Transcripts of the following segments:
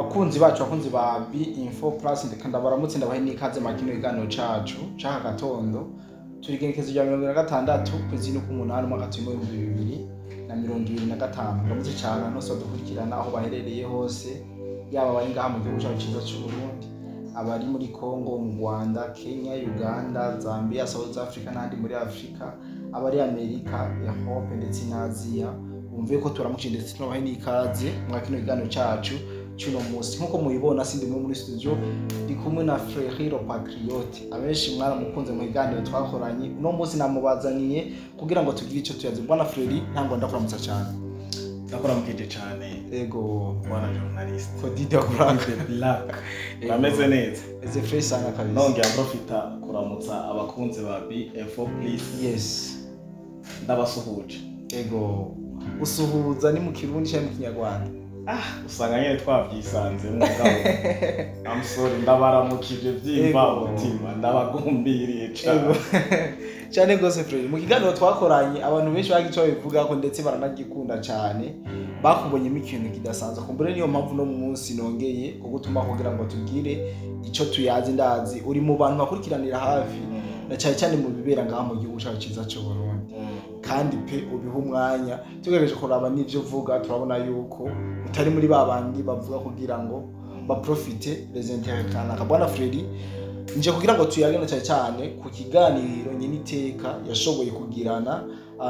Bakunzi bacu, bakunzi ba B Info Plus, ndeka ndabaramutse, ndabahe n'ikaze mu kino kiganiro cacu c'aka gatondo. Turi igenekerezo rya 26 kwezi n'ukumunani, umwaka turimo 2025. Ndamutse cane abantu bose badukurikirana aho baherereye hose, yaba abari ngaha mu gihugu cacu ciza c'Uburundi, abari muri Congo, mu Rwanda, Kenya, Uganda, Zambia, South Africa n'ahandi muri Afrika, abari Amerika, Europe ndetse n'Aziya. Bumve ko turamukije ndetse tunabahe n'ikaze mwa kino kiganiro cacu cy'uno munsi. Nk'uko mubibona, sindi muri studio, ndi kumwe na Frère le Patriote. Abenshi mwaramukunze mu kiganiro twakoranye. Uno munsi namubazaniye kugira ngo tugire icyo tuyaze. Bwana Frère, ntango ndakuramutsa cyane. Ndakuramukije cyane, Ego. bwana journaliste. Kodide Black. The Black, urameze neza? Eze fresh sana kabisa. Nongera profita kuramutsa abakunzi ba BF Plus. Ndabasuhuje. Ego, usuhuza ni mu Kirundi cyangwa mu Kinyarwanda? Usanga nyine twabyisanzemo mugabo I'm sorry, ndabaramukije byimba Ego. umutima, ndabagumbiriye cyane. Ego. Cyane rwose Frère, mu kiganiro twakoranye abantu benshi bagiye icyo babivugako ndetse baranagikunda cyane, bakubonyemo ikintu kidasanzwe. Kumbure niyo mpamvu no munsi nongeye kugutuma kugira ngo tugire icyo tuyazi. Ndazi uri mu bantu bakurikiranira hafi na cyane cyane mu bibera ngaha mu gihugu cyacu cyiza cy'u Burundi, kandi pe ubiha umwanya. Tugerageje kuraba n'ibyo uvuga, turabona yuko utari muri ba bandi bavuga kugira ngo baprofite les intérêts kanaka. Bwana Frère, nje kugira ngo tuyage na cyane cyane ku kiganiro nyeniteka yashoboye kugirana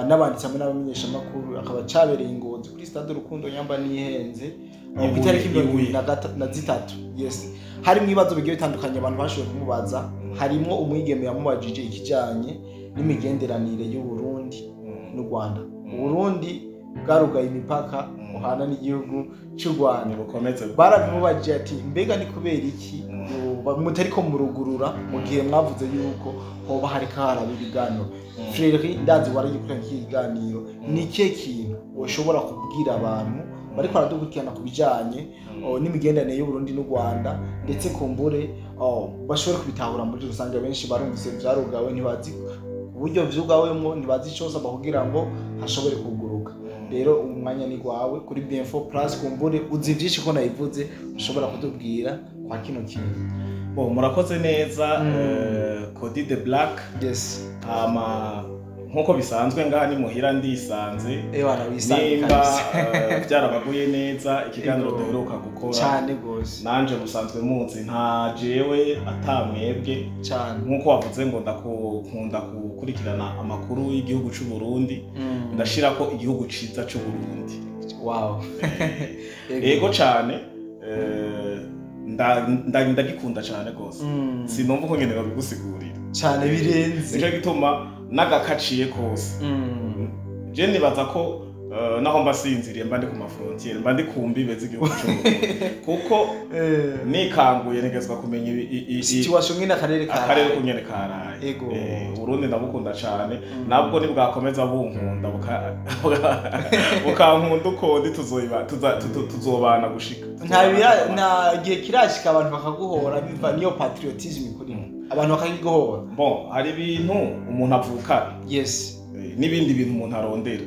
n'abanditsi hamwe n'abamenyeshamakuru, akaba cabereye i Ngozi kuri Stade Urukundo, nyamba nihenze, ku itariki Ibuye, 23. Yes, harimo ibibazo bigiye bitandukanye abantu bashoboye kumubaza. Harimo umwigeme yamubajije ikijanye n'imigenderanire y'u Burundi n'u Rwanda. Uburundi bwarugaye imipaka buhana n'igihugu cy'u Rwanda. Bukomeze. Barabimubajije ati: "Mbega ni kubera iki mutariko murugurura mu gihe mwavuze yuko hoba hariko haraba ibiganiro?" Frère, ndazi waragikurikirana iki kiganiro. Ni ikihe kintu woshobora kubwira abantu bariko baradukurikirana ku bijanye n'imigenderanire y'Uburundi n'u Rwanda, ndetse kumbure bashobore kubitahura muri rusange? Benshi barumvise vyarugawe, ntibazi uburyo vyugawemwo, ntibazi icosaba kugira ngo hashobore kuguruka. Rero umwanya ni gwawe kuri BM4 Plus. Kumbure uzi vyinshi ko nabivuze, ushobora kutubwira kwa kino kintu. Bon, murakoze neza, Cody the Black. Hama nkuko bisanzwe ngaha ni muhira, ndisanze. Ewana, wisange Nimba kabisa. Byarabaguye neza ikiganiro Ego. duheruka gukora, Cyane gose. nanje musanzwe muzi, nta jewe atamwebwe. Nkuko wavuze ngo ndakunda gukurikirana amakuru y'igihugu c'u Burundi, ndashirako igihugu ciza c'u Burundi. Ego cane, ndagikunda cane gose. Sinumva uko ngene babigusigurira. Cyane birenze. Nico gituma n'agakaciye kose, je nibaza ko naho mba sinziriye mba ndi ku ma frontières, mba ndi ku mbibe z'igihugu c'u Burundi, kuko nikanguye ntegezwa kumenya Situation nyine akarere ka akarere kunyene karaye. Uburundi ndabukunda cane. Nabwo nibwakomeza bunkunda, bukankunda uko ndi, tuzobana gushika. Nta gihe kirashika abantu bakaguhora biva niyo patriotisme ikurimo, abantu bakakiguhora? Bon, hari ibintu umuntu avukana n'ibindi bintu umuntu arondera.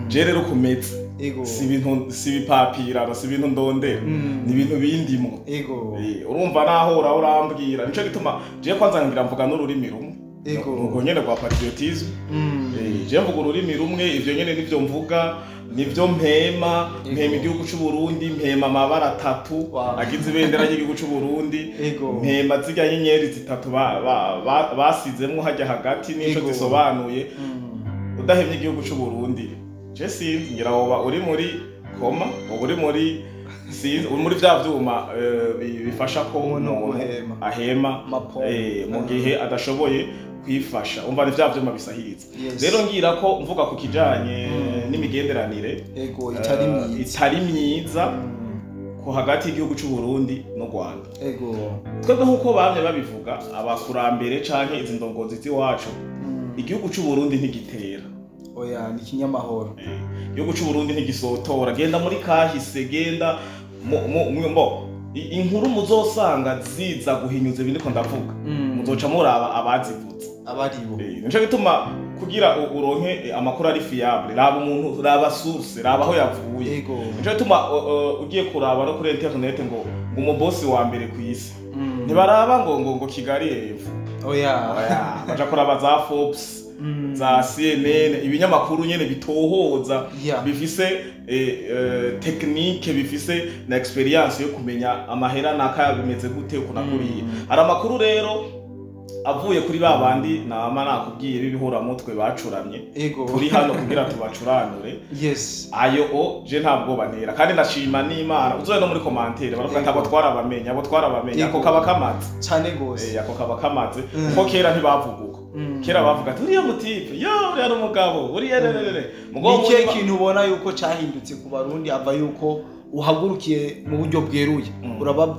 Je rero kumeze si ibintu, si ibipapirano, si ibintu ndondera, ni ibintu bindimwo. Urumva naho urambwira, nico gituma je kwanza ngira mvuga n'ururimi rumwe. Nuko nyene rwa patriotisme. Je mvuga ururimi rumwe, ivyo nyene nivyo mvuga, nivyo mpema. Mpema igihugu c'u Burundi, mpema amabara atatu agize ibendera ry'igihugu c'u Burundi. Mpema zirya nyenyeri zitatu basizemwo hajya hagati n'ico zisobanuye. Udahemye igihugu c'u Burundi, je sinzi, ngira woba uri muri coma, woba uri muri, sinzi, uri muri vya vyuma bifasha ko umuntu umuntu guhema. ahema Mapompe. Mu gihe adashoboye kwifasha. Umva, ni vya vyuma bisahiriza. Rero ngira ko mvuga ku kijanye n'imigenderanire Ego, itari myiza. Itari myiza ku hagati y'igihugu c'u Burundi n'u Rwanda. Twebwe nk'uko bamye babivuga abakurambere canke izi ndongozi z'iwacu, igihugu c'u Burundi ntigitera. Oya, ni ikinyamahoro. Igihugu c'u Burundi ntigisotora. Genda muri kahise, genda inkuru muzosanga ziza guhinyuza ibi ndiko ndavuga, muzoca muraba abazivuze. Abaribo. Nico gituma Kugira uronke amakuru ari fiable, raba umuntu, raba source, raba aho yavuye. Nico gituma ugiye kuraba no kuri internet ngo umubosi wa mbere ku isi, ntibaraba ngo Kigali hepfo. Oya. Baja kuraba za Forbes, za CNN, ibinyamakuru nyene bitohoza, bifise technique, bifise na experience yo kumenya amahera naka bimeze gute ukunakuriye. Hari amakuru rero avuye kuri ba bandi nama nakubwiye b'ibihuramutwe bacuramye. Turi hano kugira tubacuranure. Ayo o je ntabwo bantera, kandi ndashima n'Imana. Uzoye no muri commentaire baravuga ati abo twarabamenye, abo twarabamenye. Ako kaba kamaze cyane gose. Ako kaba kamaze, kuko kera ntibavuga uko. Kera bavuga ati uriya mutipe, yo uriya n'umugabo, uriya rerere. Mugabo ni ikintu ubona yuko cyahindutse ku Barundi ava yuko uhagurukiye mu buryo bweruye.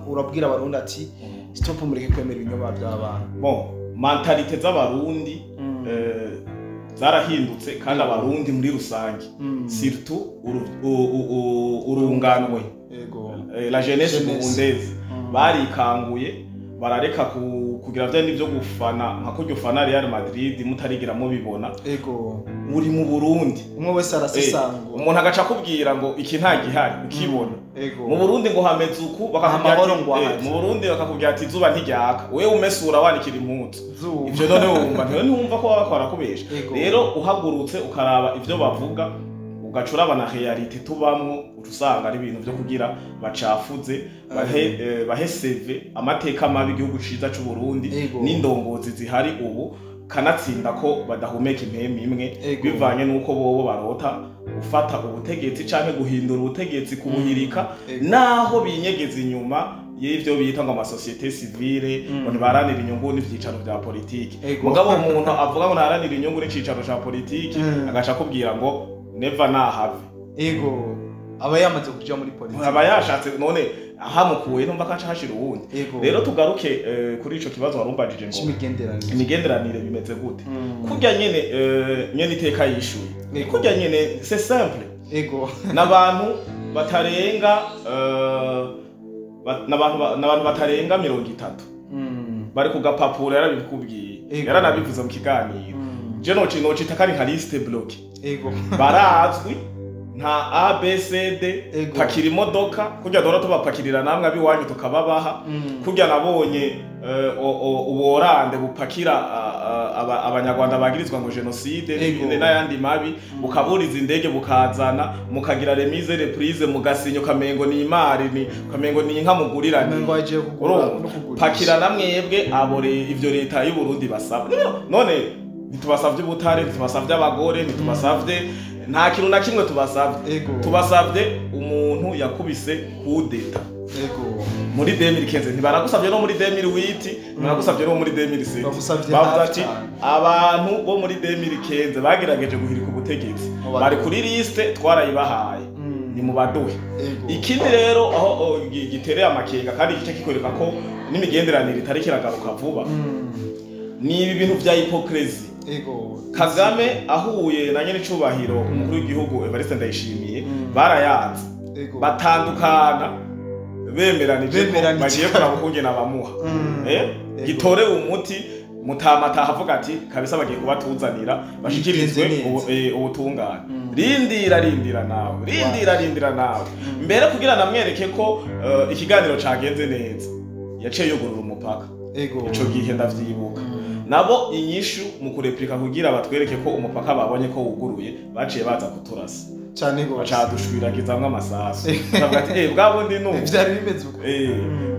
Urabwira Abarundi ati stop, mureke kwemera ibinyoma by'abana. Bon, mentalité z'Abarundi zarahindutse, kandi Abarundi muri rusange, surtout urunganwe, la jeunesse burundaise, barikanguye, barareka kugira vya nivyo gufana nka kuryo fana Real Madrid mutarigira mubibona. Uri mu Burundi umwe wese arasesangura, umuntu agaca akubwira ngo iki nta gihari ukibona. Mu Burundi ngo hameze uku, bakakubwira mu Burundi bakakubwira ati izuba ntiryaka, wewe umesura wanikira impuzu. Ivyo none wumva ntiwumva ko baba barakubesha. Rero uhagurutse ukaraba ivyo bavuga, ugacuraba na reality tubamwo, usanga ari ibintu byo kugira bacafuze, bahe CV amateka mabi igihugu ciza c'u Burundi n'indongozi zihari ubu, kanatsinda ko badahumeka impemu imwe, bivanye nuko bobo barota gufata ubutegetsi canke guhindura ubutegetsi kubuhirika, naho binyegeza inyuma y'ivyo bita ngo amasosiyete civile, ngo ntibaharanira inyungu n'ivyicaro vya politiki. Mugabo umuntu avuga ngo ntaharanira inyungu n'icicaro ca politiki, agaca akubwira ngo neva nahave. Ego, aba yamaze kuja muri politiki, aba yashatse none ahamukuye ntumva kaca hashira uwundi. Rero tugaruke kuri ico kibazo warumbajije ngo imigenderanire bimeze gute. Kurya nyene nyene iteka yishuye, kurya nyene c'est simple. Ego, n'abantu batarenga n'abantu batarenga 30 bari ku gapapuro, yarabikubwiye, yaranabivuze mu kiganiro. Je noci takari nka liste bloquée. Ego, barazwi nta A B C D, pakira imodoka kurya dora tubapakirira namwe abiwanyu tukababaha. Kurya nabonye uborande bupakira abanyarwanda bagirizwa ngo genocide n'ayandi mabi, bukaburiza indege bukazana, mukagira remise reprise, mugasinya ukamengo ni imari, ni ukamengo ni inka mugurirane. Pakira namwebwe abo ivyo leta y'u Burundi basaba. None ntitubasavye ubutare, ntitubasavye abagore, ntitubasavye nta kintu na kimwe tubasavye. Tubasavye umuntu yakubise kudeta. Muri 2015 ntibaragusavye no muri 2008, ntibaragusavye no muri 2007. Bavuze ati abantu bo muri 2015 bagerageje guhirika ubutegetsi, bari kuri liste twarayibahaye, ni mu baduhe. Ikindi rero aho gitereye amakenga kandi igice kikwereka ko n'imigenderanire itari kiragaruka vuba, ni ibi bintu vya hypocrisie. Kagame ahuye na nyene cubahiro umukuru w'igihugu Evariste Ndayishimiye, barayanze, batandukana bemeranije ko bagiye kuraba ukungene bamuha gitore umuti. Mutamata avuga ati kabisa bagiye kubatuzanira bashikirizwe ubutungane. Rindira rindira nawe, rindira rindira nawe. Mbere kugira namwereke ko ikiganiro cagenze neza, yaciye yugurura umupaka. Ico gihe ndavyibuka. Nabo inyishu mu kureplika kugira batwereke ko umupaka babonye ko wuguruye, baciye baza kuturasa cyane gose, bacadushwiragizamwe amasasu. Bavuga ati bwa bundi nu byari bimeze uko.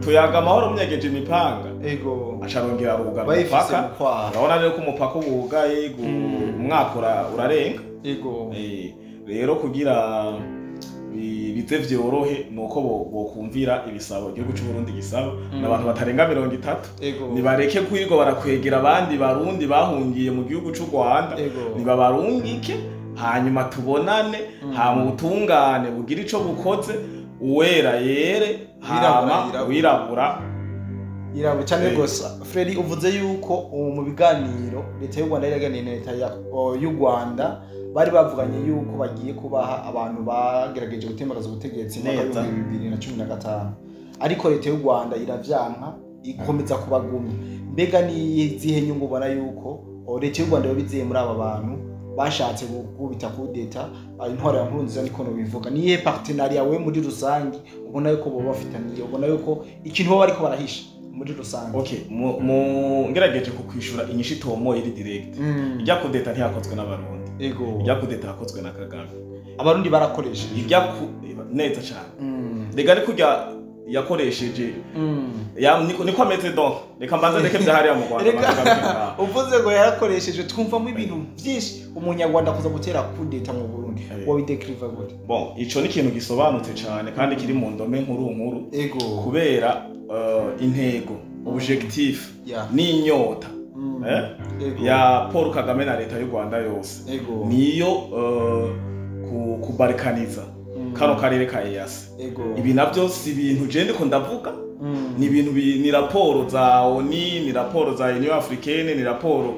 Tuyaga amahoro munyegeje imipanga. Ego, acarongera arugara umupaka. Urabona rero ko umupaka wugaye umwaka urarenga. Ego, rero kugira bize vyorohe nuko bokumvira ibisabo igihugu c'u Burundi gisaba n'abantu batarenga 30, nibareke kwirirwa barakwegera abandi Barundi bahungiye mu gihugu c'u Rwanda, nibabarungike hanyuma tubonane, hama ubutungane bugira ico bukoze, uwera yere hama wirabura irabura cyane gose. Fredy, uvuze yuko mu biganiro leta y'u Rwanda yaraganiye na leta y'u Rwanda, bari bavuganye yuko bagiye kubaha abantu bagerageje gutembagaza ubutegetsi mu mwaka wa 2015, ariko leta y'u Rwanda iravyanka ikomeza kubagumya. Mbega ni izihe nyungu ubona yuko Leta y'u Rwanda yabizeye muri aba bantu bashatse gukubita kudeta intwaro ya Nkurunziza, niko bivuga. Niye partenariat we muri rusangi ubona yuko bo bafitaniye, ubona yuko ikintu bo bariko barahisha muri rusangi? Okay, mu ngerageje kukwishura inyishu itomoye iri direct. Ijya kudeta ntiyakozwe n'abarundi. Ego. Ijya kudeta yakozwe na Kagame. Abarundi barakoresheje ijya neza cyane. Rega ari kujya yakoresheje ya niko ameze donc reka mbanze ndeke byahariya mu Rwanda. Uvuze ngo yarakoresheje, twumvamo ibintu byinshi. Umunyarwanda kuza gutera kudeta mu Burundi wabidekriva gute? Bon, ico ni ikintu gisobanutse cyane kandi kiri mu ndome nkuru. Ego. Kubera intego, objectif n'inyota ya Paul Kagame na leta y'u Rwanda yose niyo kubarikaniza kano karere ka EAC. Ibi navyo si ibintu je ndiko ndavuga, ni ibintu ni raporo za ONU, ni raporo za Union Africaine, ni raporo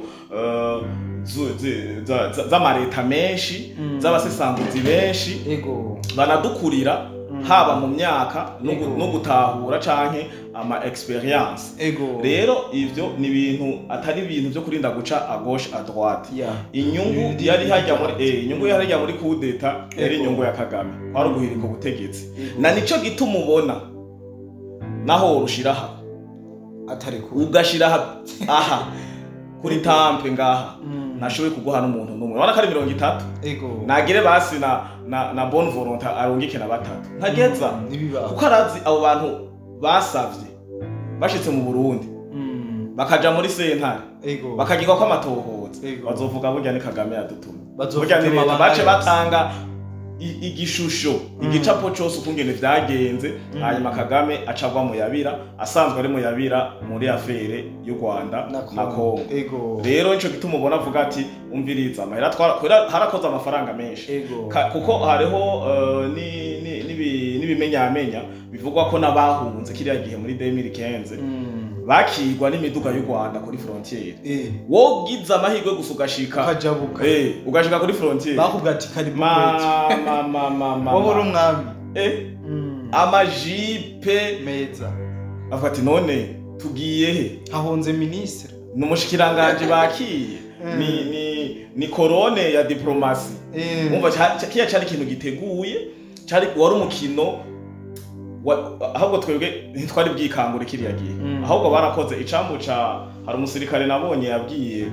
z'amareta menshi, z'abasesanguzi benshi banadukurira haba mu myaka no gutahura canke ama experience. Rero ivyo ni ibintu atari ibintu byo kurinda guca à gauche à droite. Inyungu yari hajya muri inyungu yari hajya muri coup d'etat yari inyungu ya Kagame, kwari guhirika ubutegetsi. Na nico gituma ubona naho urushiraha atari ku ugashiraha aha kuri tampe ngaha nashoboye kuguha n'umuntu numwe. Urabona ko ari 30. Ego. Nagire basi na bonne volonté arungike na batatu. Ntageza. Kuko arazi abo bantu basavye bashitse mu Burundi. Bakaja muri sentare. Ego. Bakagirwa ko amatohoza. Bazovuga burya ni Kagame yadutumye. Burya ni leta bace batanga igishusho, igicapo cyose ukungene vyagenze. Hanyuma Kagame acagwa mu yabira, asanzwe ari mu yabira muri affaire y'u Rwanda na Congo. Rero ico gituma ubona avuga ati umviriza amahera harakoze amafaranga menshi. Kuko hariho n'ibimenyamenya bivugwa ko n'abahunze kiriya gihe muri 2015 bakigwa n'imiduga y'u Rwanda kuri frontiere. Wogize amahirwe gusa ugashika ugashika kuri frontiere bakubwa ati karibu ma wowe uri umwami. Amajipe meza. Avuga ati none tugiye he? Hahunze ministre n'umushikiranganje bakiye ni korone ya diplomasi. Umva kiya cari ikintu giteguye, cari wari umukino ahubwo twebwe ntitwari bwikangure kiriya gihe. Ahubwo barakoze icambu ca hari umusirikare nabonye yabwiye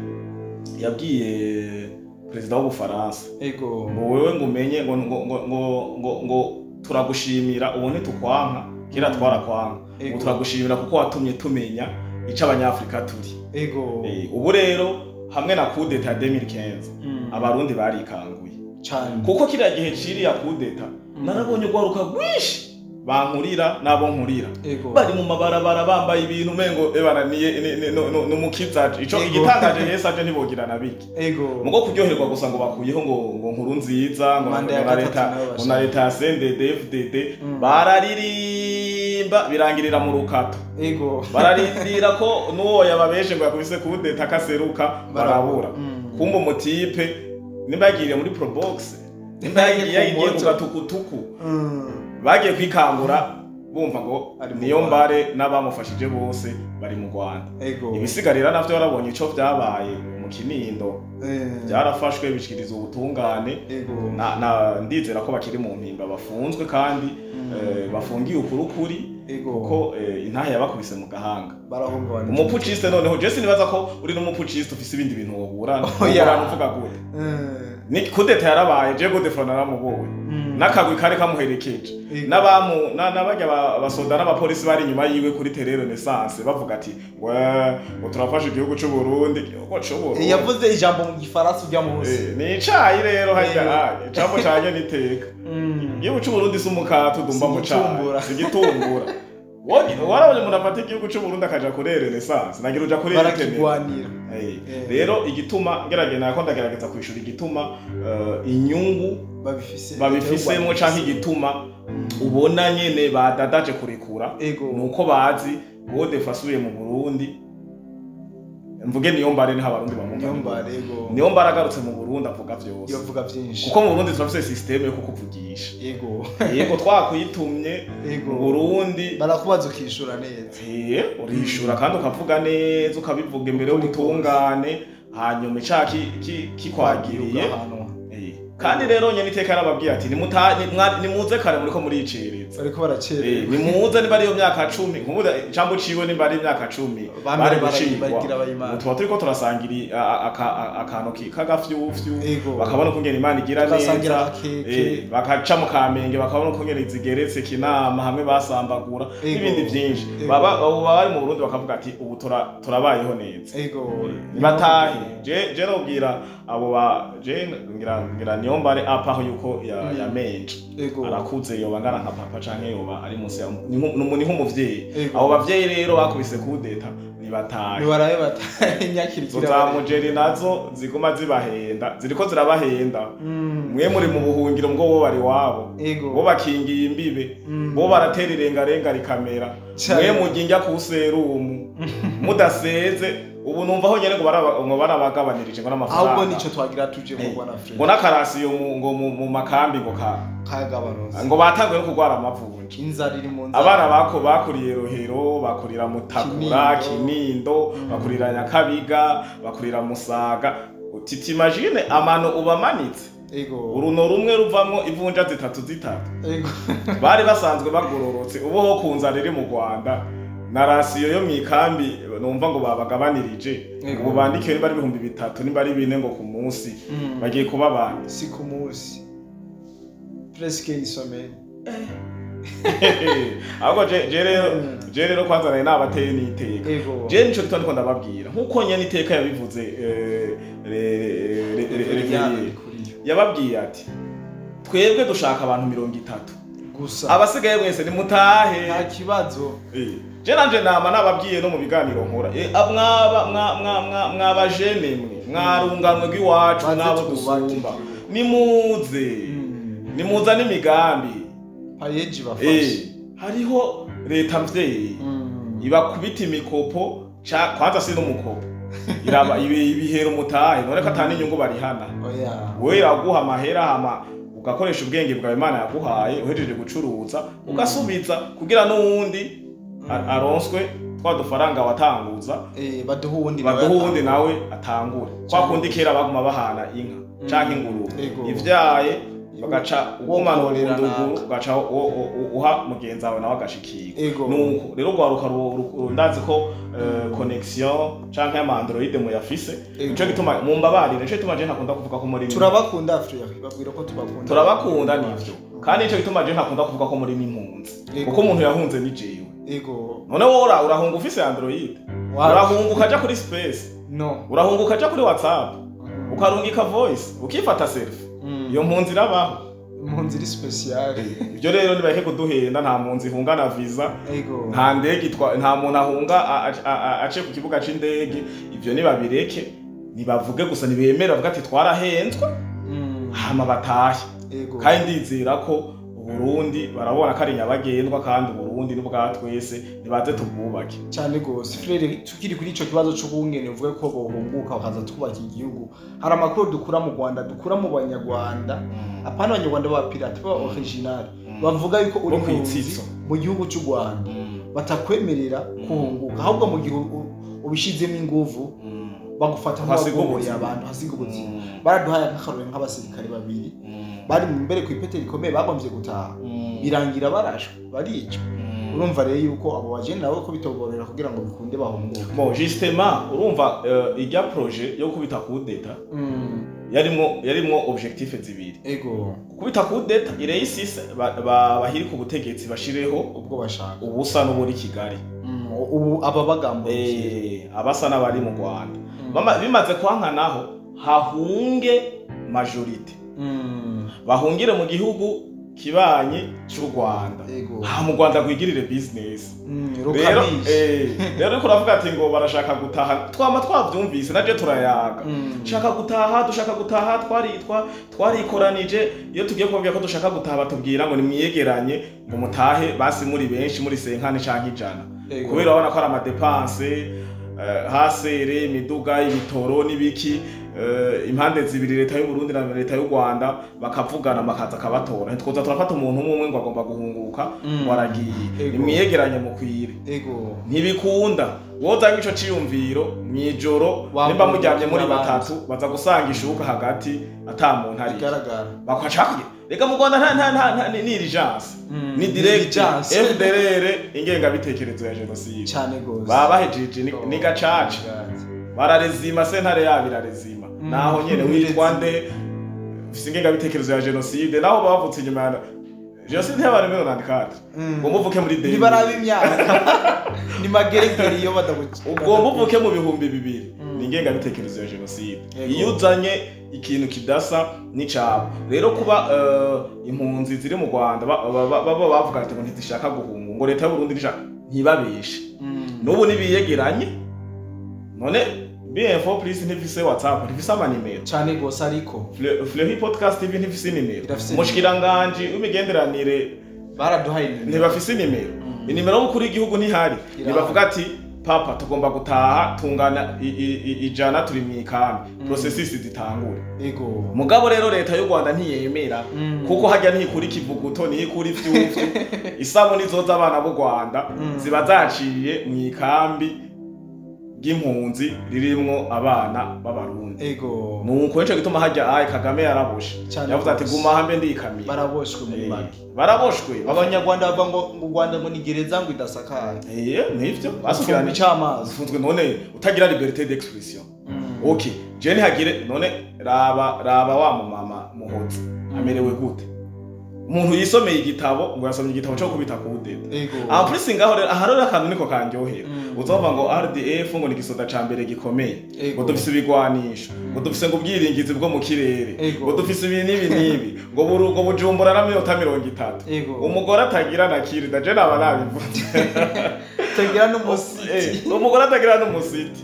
president w'Ubufaransa. Ego. Ngo wewe ngo umenye ngo ngo ngo ngo ngo turagushimira ubu ntitukwanka kira twarakwanka. Ngo turagushimira kuko watumye tumenya ico abanyafrika turi. Ego. Ubu rero hamwe na coup d'etat 2015 abarundi barikanguye cyane. Kuko kiriya gihe ciriya coup d'etat narabonye gwaruka rwinshi bankurira nabo nkurira bari mu mabarabara bambaye ibintu mengo ebana niye numukiza ico igitangaje Yesu aje ntibogirana biki. Mugo kuryoherwa gusa ngo bakuyeho ngo nkuru nziza ngo na leta CNDD FDD bararirimba birangirira mu rukato. Bararindira ko nuwo yababeshe ngo yakubise coup d'etat kaseruka barabura. Kumba umutipe nimbagiriye muri Probox nimbagiye yagiye ku gatukutuku bagiye kwikangura bumva ngo niyo mbare n'abamufashije bose bari mu Rwanda. Ibisigarira navyo barabonye ico vyabaye mu Kinindo byarafashwe bishikiriza ubutungane. Na ndizera ko bakiri mu mpimba bafunzwe kandi bafungiye ukurukuri kuko intahe yabakubise mu gahanga barahungabana. Umupuciste noneho je sinibaza ko uri n'umupuciste ufise ibindi bintu woburana uvuga gute. Ni kudeta yarabaye je Godefroid naramubowe nakagwi kare kamuherekeje n'abamu n'abajya basoda n'abapolisi bari inyuma yiwe kuri Terre Renaissance bavuga ati we ngo turafashe igihugu cy'u Burundi. Igihugu cy'u Burundi yavuze ijambo mu gifaransa ujya munsi ni icayi rero hajya ijambo canye niteka igihugu cy'u Burundi si umukate udumba mu cayi sigitumbura. Warabonye umuntu afata igihugu cy'u Burundi akaja kuri Renaissance nagira uja kuri barakigwanira. Rero igituma ngerageza ko ndagerageza kwishura igituma inyungu babifisemo canke igituma ubona nyene badadaje kurekura nuko bazi Godefroid asubiye mu Burundi. Mvuge niyo mbare niho abarundi bamumva. Niyo mbare agarutse mu Burundi avuga vyose. Yavuga vyinshi. Kuko mu Burundi turafise systeme yo kukuvugisha. Yego twakuyitumye mu Burundi barakubaza ukishura neza. Urishura kandi ukavuga neza ukabivuga imbere y'ubutungane. Hanyuma icaha kikwagiriye. Kandi rero nyene iteka yarababwiye ati nimuze kare muriko muricereza. Bariko baracerera. Nimuze niba ari iyo myaka 10, nkubu ijambo ciwe nimba ari imyaka 10 bari gucirwa. Tuba turiko turasangira akantu k'agafyufyu, bakabona ukungene Imana igira neza, bakaca mu Kamenge bakabona ukungene zigeretse Kinama hamwe basambagura n'ibindi vyinshi. Baba bari mu Burundi bakavuga ati ubu turabayeho neza. Nibatahe. Je nobwira abo ba je ngira niyo mbare apaho yuko yamenje arakuze yoba ngana nka papa canke yoba ari munsi ya ni nk'umuvyeyi. Abo bavyeyi rero bakubise kudeta nibatahe, nibaraye batahe nyakirikira za mujeri nazo ziguma zibahenda, ziriko zirabahenda. Mwe muri mu buhungiro ngo bo bari wabo, bo bakingiye imbibe, bo baratera irengarenga rikamera, mwe muginja ku serumu mudaseze. Ubu numva ho nyene ngo barabagabanirije ngo n'amafaranga. Ahubwo nico twagira tuje mu Rwanda Afrika. Ngo nakarasiyo ngo mu makambi ngo kagabanuza. Ngo batanguye no kugwara amavunja. Inzara iri mu nzara. Abana bako bakuriye Rohero, bakurira Mutakura, Kinindo, bakurira Nyakabiga, bakurira Musaga. Utitimagine amano ubamanitse. Ego. Uruno rumwe ruvamwo ivunja zitatu zitatu. Ego. Bari basanzwe bagororotse ubu ho kunzara iri mu Rwanda. Na rasiyo yo mwikambi numva ngo babagabanirije ubu bandikiwe niba ari 3000 niba ari 4 ngo ku munsi bagiye kuba bandi si ku munsi presque une semaine. Ahubwo je rero kwanza nari nabateye n'iteka. Je nico gito ndiko ndababwira nkuko nyene iteka yabivuze yababwiye ati twebwe dushaka abantu 30 gusa, abasigaye mwese nimutahe nta kibazo. Je nanje nama nababwiye no mu biganiro nkora, mwaba mwaba jene mwe mwarunganwe rw'iwacu nabo dusumba, nimuze nimuza n'imigambi payeji bafashe. Hariho leta mvyeyi ibakubita imikopo kwanza si n'umukopo iraba ibihera umutahe none ko atani inyungu barihana. Wewe iraguha amahera hama ugakoresha ubwenge bwawe Imana yaguhaye uhejeje gucuruza ugasubiza kugira n'uwundi aronswe twa dufaranga watanguza, baduha uwundi nawe atangure. Kwa kundi kera baguma bahana inka canke ingurube ivyaye bagaca ugumana urunduguru ugaca uha mugenzi wawe nawe agashikirwa. Nuko rero rwaruka ndazi ko connection canke ama Android mu yafise, nico gituma mumbabarire, nico gituma je ntakunda kuvuga ko muri turabakunda Afrika, babwira ko tubakunda, turabakunda nivyo. Kandi nico gituma je ntakunda kuvuga ko muri n'impunzi, kuko umuntu yahunze ni jewe. Ego. None wowe urahunga ufise Android, urahunga ukaja kuri Space, no, urahunga ukaja kuri WhatsApp, ukarungika voice, ukifata selfie. Iyo mpunzi irabaho, impunzi iri special. Ibyo rero nibareke kuduhenda, nta mpunzi ihunga na visa, nta ndege, nta muntu ahunga ace ku kibuga c'indege. Ibyo nibabireke, nibavuge gusa, nibemere bavuga ati twarahenzwe, hama batahe. Kandi ndizera ko Burundi barabona ko ari nyabagendwa, kandi Burundi n'ubwa twese, nibaze tubwubake cyane gose. Frere, tukiri kuri ico kibazo c'ubungene uvuge ko bohunguka bakaza twubaka igihugu, hari amakuru dukura mu Rwanda, dukura mu Banyarwanda, apana Abanyarwanda ba pirate ba original, bavuga yuko uri mu gihugu cy'u Rwanda batakwemerera kuhunguka, ahubwo mu gihe ubishizemo inguvu bagufata nk'abagoboye abantu hasiga ubuzima. Baraduhaye nk'akarore nk'abasirikare babiri bari mbere ku ipete rikomeye bagombye gutaha, birangira barashwe baricwa. Urumva rero yuko abo bajene nabo ko bitoborohera kugira ngo bikunde bahunguke. Bon, justement urumva ijya projet yo kubita kudeta yarimwo objectif zibiri. Ego. Kubita kudeta ireyisise bahiri ku butegetsi bashireho ubwo bashaka ubusa n'uburi Kigali. Ubu aba bagambo abasa n'abari mu Rwanda. Bimaze kwankanaho hahunge majorité. Bahungire mu gihugu kibanyi cy'u Rwanda. Ha mu Rwanda kwigirire business. Rero rero kuravuga ati ngo barashaka gutaha, twama twavyumvise naje turayaga. Shaka gutaha, dushaka gutaha, twarikoranije. Iyo tugiye kubabwira ko dushaka gutaha batubwira ngo nimwiyegeranye ngo mutahe basi muri benshi muri senkane canke ijana. Kubera urabona ko ari amadepanse hasere imiduga ibitoro n'ibiki. Impande zibiri, leta y'u Burundi na leta y'u Rwanda, bakavugana, bakaza kabatora. Ntitwoza turafata umuntu umwe umwe ngo agomba guhunguka, waragiye. Nimwiyegeranye mukwire. Ntibikunda. Wozanye ico ciyumviro mw'ijoro, nimba muryamye muri batatu, baza gusanga ishuka hagati ata muntu ari. Bigaragara. Bakwaca reka mu Rwanda nta ni urgence, ni direct. Urgence. FDLR, ingengabitekerezo ya jenoside. Cyane gose. Baba bahejeje, ni gacaca, bararezima, sentare yabo irarezima. Naho nyene witwa nde, ufise ingengabitekerezo ya jenoside, naho bavutse inyuma ya jenoside ntiyabaye muri 94, ngo muvuke muri deni. Ntibaraba imyaka, ni mageregere iyo badabuca. Ubwo muvuke mu 2000, ni ingengabitekerezo ya jenoside. Iyo uzanye ikintu kidasa n'icabo rero, kuba impunzi ziri mu Rwanda baba bavuga ati ngo ntizishaka guhunga, ngo leta y'u Burundi ntishaka, ntibabeshe. N'ubu nibiyegeranye. None BF4 Plus ntifise WhatsApp, ntifise amanimero? Cyane gose, ariko Fleury Podcast TV ntifise inimero? Irafise. Umushikiranganji w'imigenderanire baraduhaye inimero. Ntibafise inimero? Inimero y'umukuru w'igihugu ntihari? Irahari. Ntibavuga ati papa, tugomba gutaha, tungana 100, turi mu ikambi, processus zitangure? Mugabo rero leta y'u Rwanda ntiyemera, kuko hajya ntikura ikivuguto, ntikura ivyuvyu, isabuni zoza abana b'u Rwanda ziba zaciye mu ikambi ry'impunzi ririmwo abana b'Abarundi. Nuko nico gituma hajya aye Kagame yaraboshe. Yavuze ati gose. Guma hambe ndikamiye. Baraboshwe muri make. Baraboshwe. Abanyarwanda bavuga ngo u Rwanda ngo ni gereza ngo idasakaye. Nivyo Basukirana basukirana icamazi. Zifunzwe. None utagira liberté d'expression, okay, je ntihagire. None raba wa mumama Muhozi amerewe gute? Umuntu yisomeye igitabo, ngo yasomye igitabo cyo kubita kudeta. En plus ngaho rero, aha rero akantu niko kanjyohera. Uzova ngo RDF ngo ni igisoda ca mbere gikomeye, ngo dufise ibigwanisho, ngo dufise ngo ubwiringizi bwo mu kirere, ngo dufise ibi n'ibi n'ibi, ngo buru ngo Bujumbura na minota 30. Umugore atagira na kirida, je naba nabivuze. Tagira n'umusiti. Umugore atagira n'umusiti.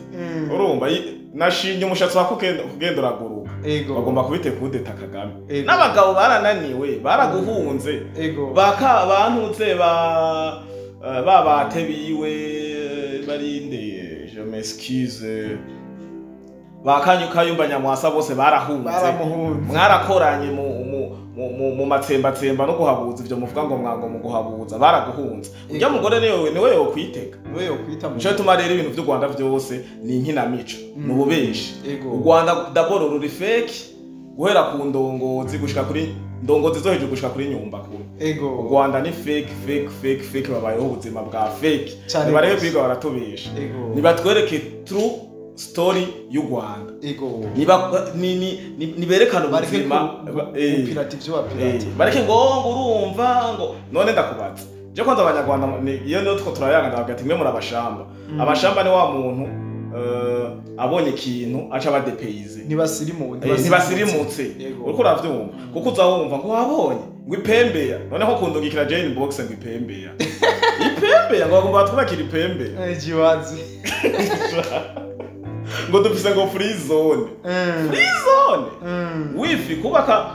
Urumva nashinye umushatsi wa kugenda uraguruka. Bagomba kubite kudeta Kagame. N'abagabo barananiwe, baraguhunze. Baka bantutse ba babate biwe barinde, je m'excuse, bakanyu Kayumba Nyamwasa, bose barahunze. Baramuhunze. Mwarakoranye mu matsembatsemba no guhabuza ivyo muvuga ngo mwango mu guhabuza, baraguhunze. Urya mugore niwe yokwitega. Niwe yokwita mu Nico gituma rero ibintu vy'u Rwanda vyose ni inkinamico, ni ububeshi. U Rwanda d'abord ruri fake, guhera ku ndongozi gushika kuri ndongozi zo hejuru, gushika kuri nyumba kure. U Rwanda ni fake, fake, fake, fake. Babayeho ubuzima bwa fake. Nibarebe kwiga, baratubesha. Nibatwereke true story y'u Rwanda. Niba ni ni ni- niberekane Bareke ubuzima gupirata ivyo bapirata. Bareke ngo urumva ngo none ndakubaza je kwanza, Abanyarwanda iyo niyo two turayanga, ndavuga ati mwe muri abashamba. Abashamba ni wa muntu abonye ikintu aca abadepeyize. Ntibasirimu. Ntibasirimutse. Uriko uravyumva, kuko uza wumva ngo wabonye ngo ipembeya, noneho kundungikira Jane Box ngo ipembeya, ipembeya, ngo bagomba batwubakira ipembeya. Jiwazi. Ngo dufise ngo free zone. Free zone wifi kubaka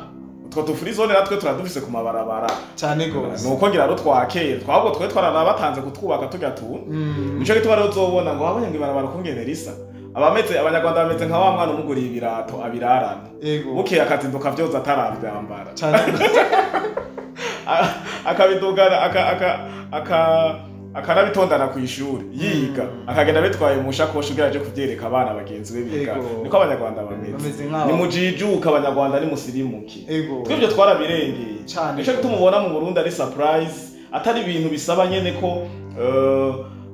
utwo tu free zone natwe turadufise ku mabarabara. Cyane gose. Nuko ngira ro twakera twabwo twe twaranabatanze kutwubaka tujya tuntu. Nico gituma rero uzobona ngo wabonye ngo ibarabara kungene risa, abameze Abanyarwanda bameze nka wa mwana umuguriye ibirato abirarana, bukeye akazinduka vyoza ataravyambara. Cyane gose. Akabidugana aka aka aka akanabitondana ku ishuri yiga, akagenda bitwaye mu shakoshi kugira aje kuvyereka abana bagenzi be biga. Niko Abanyarwanda bameze. Bameze nk'abo. Nimujijuka Abanyarwanda, nimusirimuke. Twebwe twarabirengeye. Nico gituma ubona mu Burundi ari surprise, atari ibintu bisaba nyene ko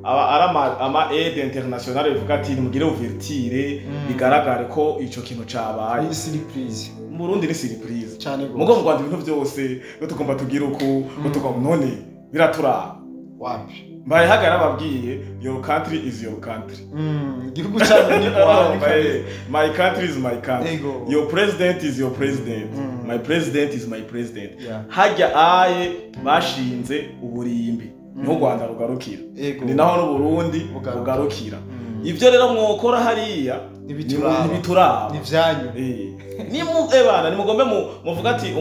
ari ama aide internationale bivuga ati nimugire ouverture, bigaragare ko ico kintu cabaye. Ni surprise. Mu Burundi ni surprise. Cyane gose. Mugo mu Rwanda ibintu byose ngo tugomba tugire uku, ngo tugomba, none biraturaba? Wapi. Mbaye hagara babwiye, your country is your country. Igihugu cyanyu ni kwanyu. My country is my country. Your president is your president. My president is my president. Hajya aye bashinze uburimbi niho u Rwanda rugarukira. Ni naho n'Uburundi Bugarukira. bugarukira. Ibyo rero mwokora hariya Ntibituraba. Ntibituraba. Ni vyanyu. Nimu ebana nimugombe muvuga ati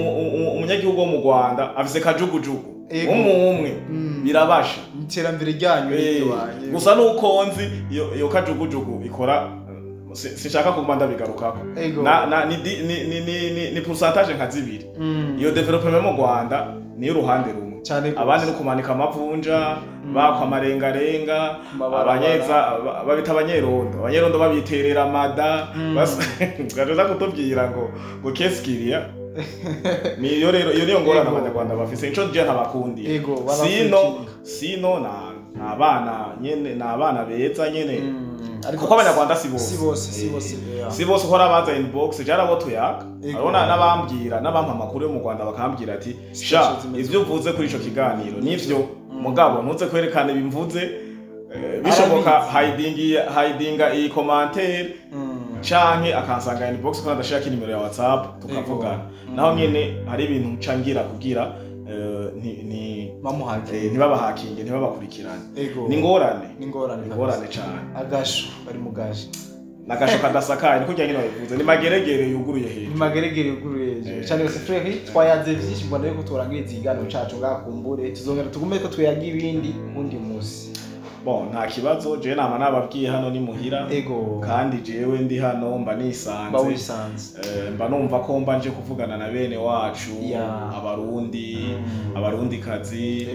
umunyagihugu wo mu Rwanda afise kajugujugu umwe umwe, birabasha. Iterambere ryanyu n'iry'iwanyu. Gusa nuko nzi iyo kajugujugu ikora Sinshaka kuguma ndabigarukako. Na ni ni ni ni pourcentage nka zibiri. Iyo développement mu Rwanda ni uruhande rumwe, abandi no kumanika amavunja, bakwa amarengarenga, abanyeza babita abanyerondo, babiterera amada, gajoza kutubwira ngo keskiria. Niyo rero, iyo niyo ngorane abanyarwanda bafise, ico je ntabakundiye. Sino na abana nyene, na abana beza nyene, kuko abanyarwanda si bose, si bose ukora baza inbox jarabo tuyaka. Arabona n'abambwira, n'abampa amakuru yo mu Rwanda, bakambwira ati: "Sha, ivyo uvuze kuri ico kiganiro nivyo, mugabo ntuze kwerekana ibimvuze, bishoboka hidinga iyi commentaire", canke akansanga inbox ko ndashaka inimero ya WhatsApp tukavugana. Naho nyene hari ibintu ncangira kugira ni ntibabahakinge, ntibabakurikirane. Ni ngorane, ni ngorane, ngorane cyane. Agasho bari mu gasho. Nagasho kadasakaye, niko nyine babivuze, ni mageregere yuguruye hejuru. Ni mageregere yuguruye hejuru cyane gose. Frère, twayaze vyinshi, mbona yuko turangiriza ikiganiro cacu ngakumbure tuzongera tugume ko tuyaga ibindi undi munsi. Bon, nta kibazo, je nama nababwiye, hano ni muhira. Kandi jewe ndi hano mba nisanze. Mba wisanze. Mba numva ko mba nje kuvugana na bene wacu, abarundi, abarundi kazi,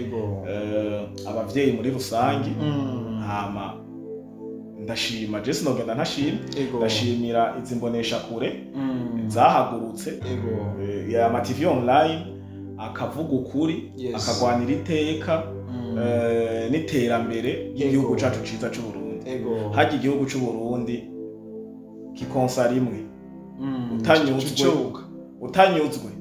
abavyeyi muri rusangi. Hama ndashima, je sinogenda ntashima, ndashimira izi mbonesha kure zahagurutse, ya ma TV online, akavuga ukuri, akagwanira iteka n'iterambere ry'igihugu cacu ciza c'u Burundi. Harya igihugu c'u Burundi kikonsa rimwe, utanyuzwe, utanyuzwe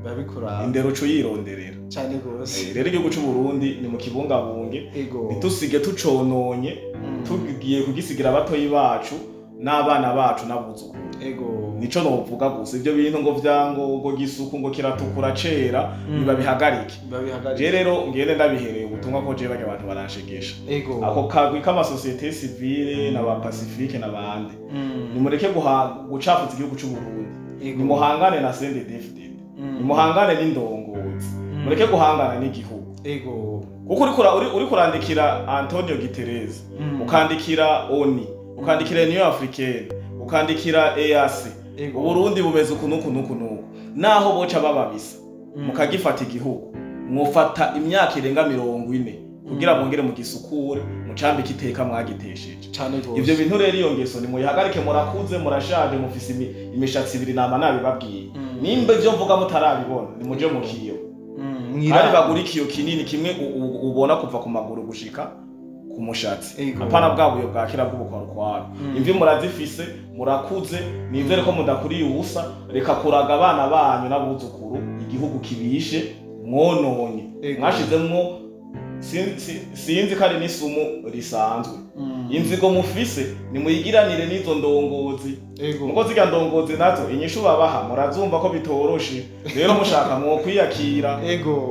babikora indero uyironderera. Cyane gose. Rero igihugu c'u Burundi ni mu kibungabunge, ntitusige tucononye, tugiye kugisigira abatoyi bacu n'abana bacu n'abuzukuru. Nico novuga gusa. Ivyo bintu ngo vyango ngo gisuku ngo kiratukura cera, nibabihagarike. Je rero ngende ndabihereye ubutumwa ko je barya abantu baranshegesha, ako kagwi k'amasosiyete civile n'aba Pacifique n'abandi, nimureke gucafuza igihugu c'u Burundi, nimuhangane na CNDD-FDD, nimuhangane n'indongozi, mureke guhangana n'igihugu. Kuko uri kurandikira Antonio Guterres, ukandikira ONU, ukandikira Union Africaine, ukandikira EAC, Uburundi bumeze uku nuku nuku nuku, naho boca bababisa mukagifata igihugu, mwofata imyaka irenga 40 kugira bongere mugisukure, mucambike iteka mwagitesheje. Ivyo bintu rero, iyo ngeso nimuyihagarike. Murakuze, murashaje, mufise imishatsi ibiri, nama nabibabwiye. Nimba ivyo mvuga mutarabibona, nimuje mu kiyo, hari bagura ikiyo kinini kimwe ubona kuva ku maguru gushika ku mushatsi, apana bwa buyo bwa kera bw'ubukwarukwaro. Imvi murazifise, murakuze, nizere ko mudakuriye ubusa. Reka kuraga abana banyu n'abuzukuru igihugu kibishe mwononye, mwashizemwo sinzi ko ari n'isumu risanzwe. Inzigo mufise nimuyigiranire n'izo ndongozi, muko zirya ndongozi nazo inyishu babaha murazumva ko bitoroshe. Rero mushaka mwokwiyakira,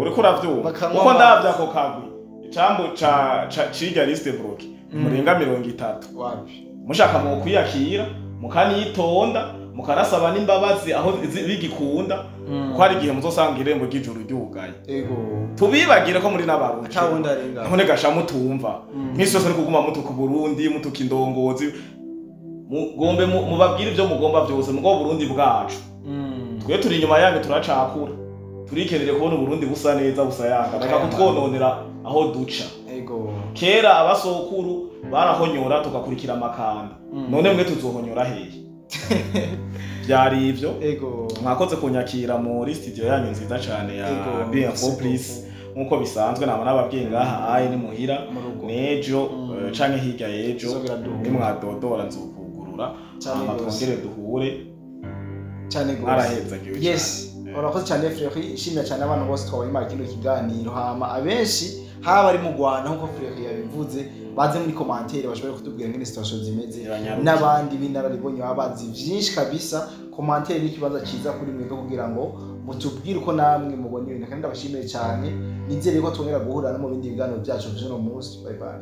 uriko uravyumva, kuko ndavya ako kagwi icambu ca cirya liste bloquée murenga 30, mushaka mwokwiyakira, mukanitonda, mukanasaba n'imbabazi aho bigikunda, kuko hari igihe muzosanga irembo ry'ijuru ryugaye. Tubibagire ko muri n'abarundi, none gasha mutumva misi yose ni kuguma mutuka Burundi, mutuka indongozi, mugombe mubabwire ibyo mugomba byose, mugo Burundi bwacu twe turi inyuma yanyu, turacakura, turikenere kubona Uburundi busa neza, busayanga. Reka kutwononera aho duca. Kera abasokuru barahonyora tugakurikira amakanda, none mwe tuzohonyora hehe? Byari ivyo. Mwakoze kunyakira muri studio yanyu nziza cyane ya B4 Plus. Nkuko bisanzwe nama nababwiye, ngaha ayi ni muhira, nejo canke hirya y'ejo nimwadodora nzokugurura, hama twongere duhure. Cyane gose. Mwarahezagiwe. Yes, urakoze cyane Frère, ishimira cyane abantu bose twabonye muri kino kiganiro. Hama abenshi haba ari mu Rwanda, nkuko Frère yabivuze, baze muri commentaire bashobore kutubwira ngene situation zimeze, n'abandi b'inararibonye baba bazi vyinshi kabisa. Commentaire ni ikibanza cyiza kuri mwebwe kugira ngo mutubwire uko namwe mubona ibintu. Kandi ndabashimiye cyane, nizere ko twongera guhura no mu bindi biganiro byacu vy'uno munsi. Bye bye.